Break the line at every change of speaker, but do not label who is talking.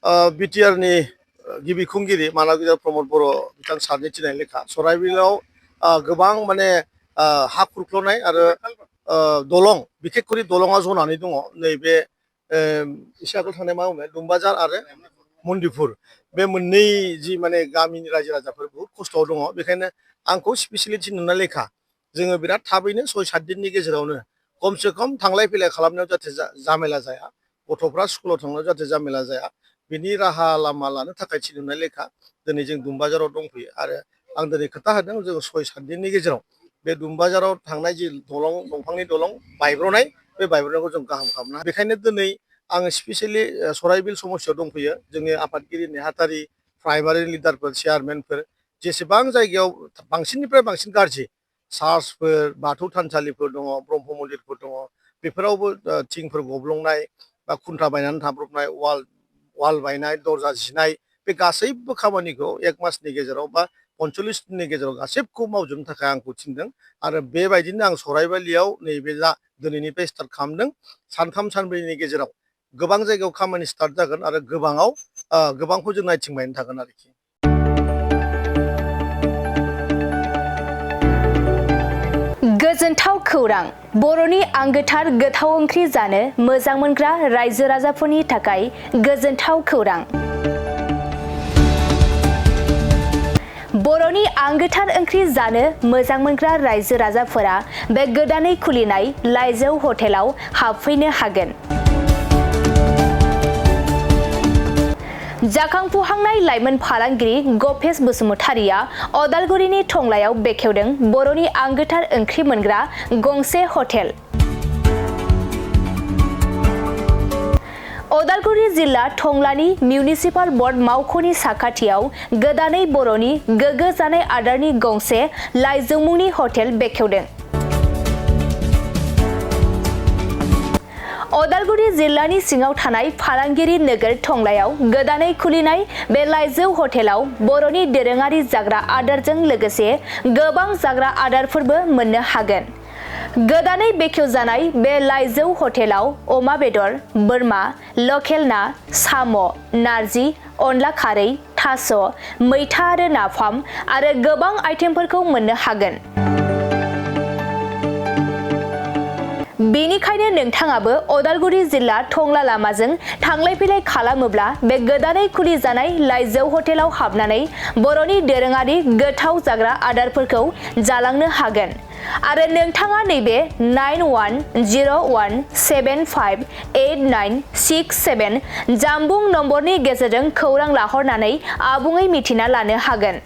बिटिआरनि गिबि खुंगिरि मानगिरि प्रमद बर' बिथां सारनि थिनाय लेखा सराइबिलाव गोबां माने हा खुरख्ल'नाय आरो दलं बिखेखकरि दलङा जनानै दङ नैबे एसे आगोल थांनाय मा बुंबाय दुमबाजार आरो मन्दिपुर बे मोननै जि माने गामिनि रायजो राजाफोर बुहुद खस्थ'आव दङ बेखायनो आंखौ स्पेसियेलि थिनहरनाय लेखा जोङो बिराद थाबैनो 6-7 दिननि गेजेरावनो खमसे खम थांलाय फैलाय खालामनायाव जाहाथे जामेला जाया गथ'फ्रा स्कुलाव थांनायाव जाहाथे जामेला जाया बिनि राहा लामा लानो थाखाय थिनहरनाय लेखा दिनै जों दुमबाजाराव दंफैयो आरो आं दिनै खोथा होदों जों 6-7 दिननि गेजेराव बे दुमबाजाराव थांनाय जि दलं दंफांनि दलं बायब्र'नाय बे बायब्र'नायखौ जों गाहाम खालामनो हायो बेखायनो दिनै आङो स्पेसियेलि सराइबिल समस्यायाव दंफैयो जोंनि आफादगिरि नेहाथारि प्राइमारि लिडारफोर चेयारमेनफोर जेसेबां जायगायाव बांसिननिफ्राय बांसिन गाज्रि चार्चफोर बाथौ थानसालिफोर दङ ब्रह्म मन्दिरफोर दङ बेफोरावबो थिंफोर गब्लंनाय बा खुन्था बायनानै थाब्रबनाय वाल बायनाय दरजा जिनाय बे गासैबो खामानिखौ 1 मासनि गेजेराव बा 45 दिननि गेजेराव गासैबोखौ मावजोबनो थाखाय आंखौ थिनदों आरो बेबायदिनो आं सराइबालियाव नैबे दिनैनिफ्राय स्टार्ट खालामदों 3-4 गेजेराव गोबां जायगायाव खामानि स्टार्ट जागोन आरो गोबांखौ जों नायथिंबायनो थागोन आरोखि।
गोजोनथाव खौरां बर'नि आंगोथार गोथाव ओंख्रि जानो मोजां मोनग्रा रायजो राजाफोरनि थाखाय गोजोनथाव खौरां। बर'नि आंगोथार ओंख्रि जानो मोजां मोनग्रा रायजो राजाफोरा बे गोदानै खुलिनाय लाइजौ हटेलाव हाबफैनो हागोन। जाखांफुहांनाय लाइमोन फालांगिरि गपेश बसुमतारिया अदालगुरिनि टंलायाव बेखेवदों बर'नि आंगोथार ओंख्रि मोनग्रा गंसे हटेल। अदालगुरि जिल्ला टंलानि मिउनिसिपाल बर्ड मावख'नि साखाथियाव गोदानै बर'नि गोग्गो जानाय आदारनि गंसे लाइजौ मुंनि हटेल बेखेवदों। अदालगुरि जिल्लानि सिङाव थानाय फालांगिरि नोगोर टंलायाव गोदानै खुलिनाय बे लाइजौ हटेलाव बर'नि दोरोङारि जाग्रा आदारजों लोगोसे गोबां जाग्रा आदारफोरबो मोननो हागोन। गोदानै बेखेवजानाय बे लाइजौ हटेलाव अमा बेदर, बोरमा, लकेल ना, साम', नारजि, अनला खारै, थास', मैथा आरो नाफाम आरो गोबां आइटेमफोरखौ मोननो हागोन। बेनिखायनो नोंथाङाबो अदालगुरि जिल्ला टंला लामाजों थांलाय फैलाय खालामोब्ला बे गोदानै खुलिजानाय लाइजौ हटेलाव हाबनानै बर'नि दोरोङारि गोथाव जाग्रा आदारफोरखौ जालांनो हागोन आरो नोंथाङा नैबे 9101758967 जानबुं नम्बरनि गेजेरजों खौरां लाहरनानै आबुङै मिथिना लानो हागोन।